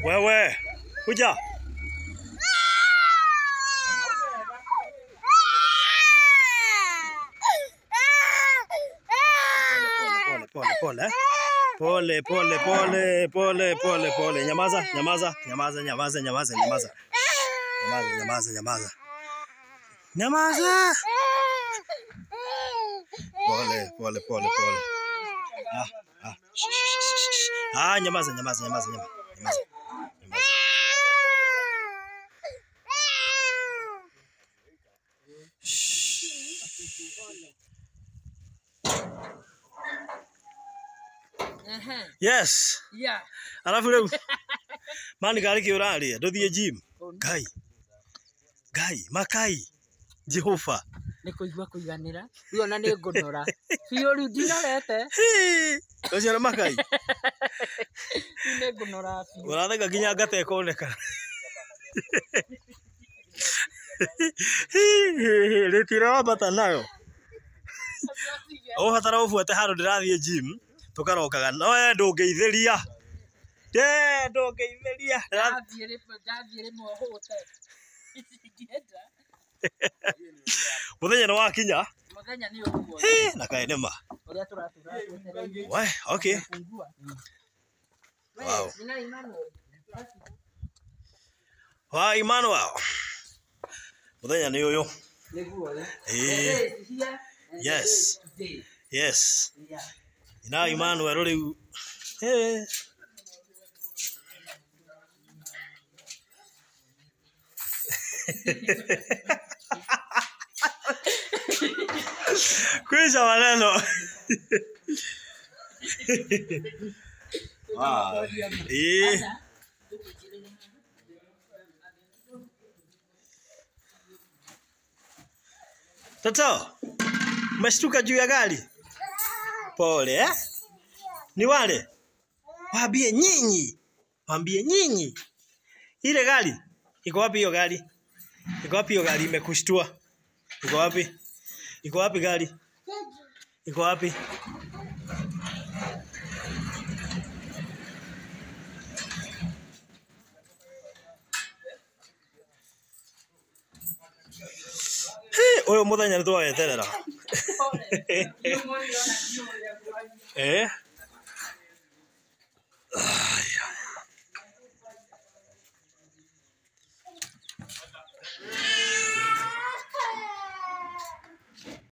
Wewe, kuja. Pole pole pole. Pole pole pole pole pole pole. Nyamaza, nyamaza, nyamaza, nyamaza, nyamaza, nyamaza. Nyamaza, nyamaza, nyamaza. Nyamaza. Pole pole pole pole. Ah, ah. Ah, nyamaza, nyamaza, nyamaza, nyamaza. Nyamaza. Yes. Yeah. Alafu rĩu mani karĩ kĩ ũrarĩa ndũthiĩ gym. Ngai. Ngai, Makai. Jehova. Nĩ kũigua kũiganĩra. Rĩu ona nĩ ngũnora. Biũ rĩu ndinorete. Ũcio nĩ Makai. Rĩu nĩ ngũnora biũ. Ũratheka nginya ngata ĩkoneka. Rĩtira wambata nayo. Ũbatara ũbuate handũ ndĩrathiĩ gym tũkarokaga no we ndũngeithĩria. Ndũngeithĩria. Ndathiĩ rĩmwe hũte. Ingĩenda. Mũthenya nĩ wakinya. Mũthenya nĩ ũguo. Na kaĩ nĩ ma. Ũrĩa tũratũra twetereire. We, okay. Fungua. Wow. Nina Emmanuel. Wa Emmanuel. Mũthenya nĩ ũyũ. Nĩguo. Ĩĩ. Yes. Yes. Yeah. Na Emmanuel rĩu. Kwisha maneno. Wow. Ĩĩ. Toto, umeshtuka juu ya gari? Pole eh? Ni wale? Waambie nyinyi. Waambie nyinyi. Ile gari iko wapi hiyo gari? Iko wapi hiyo gari imekushtua? Iko wapi? Iko wapi gari? Iko wapi? Ũyũ mũthenya nĩ twaweterera. Eh?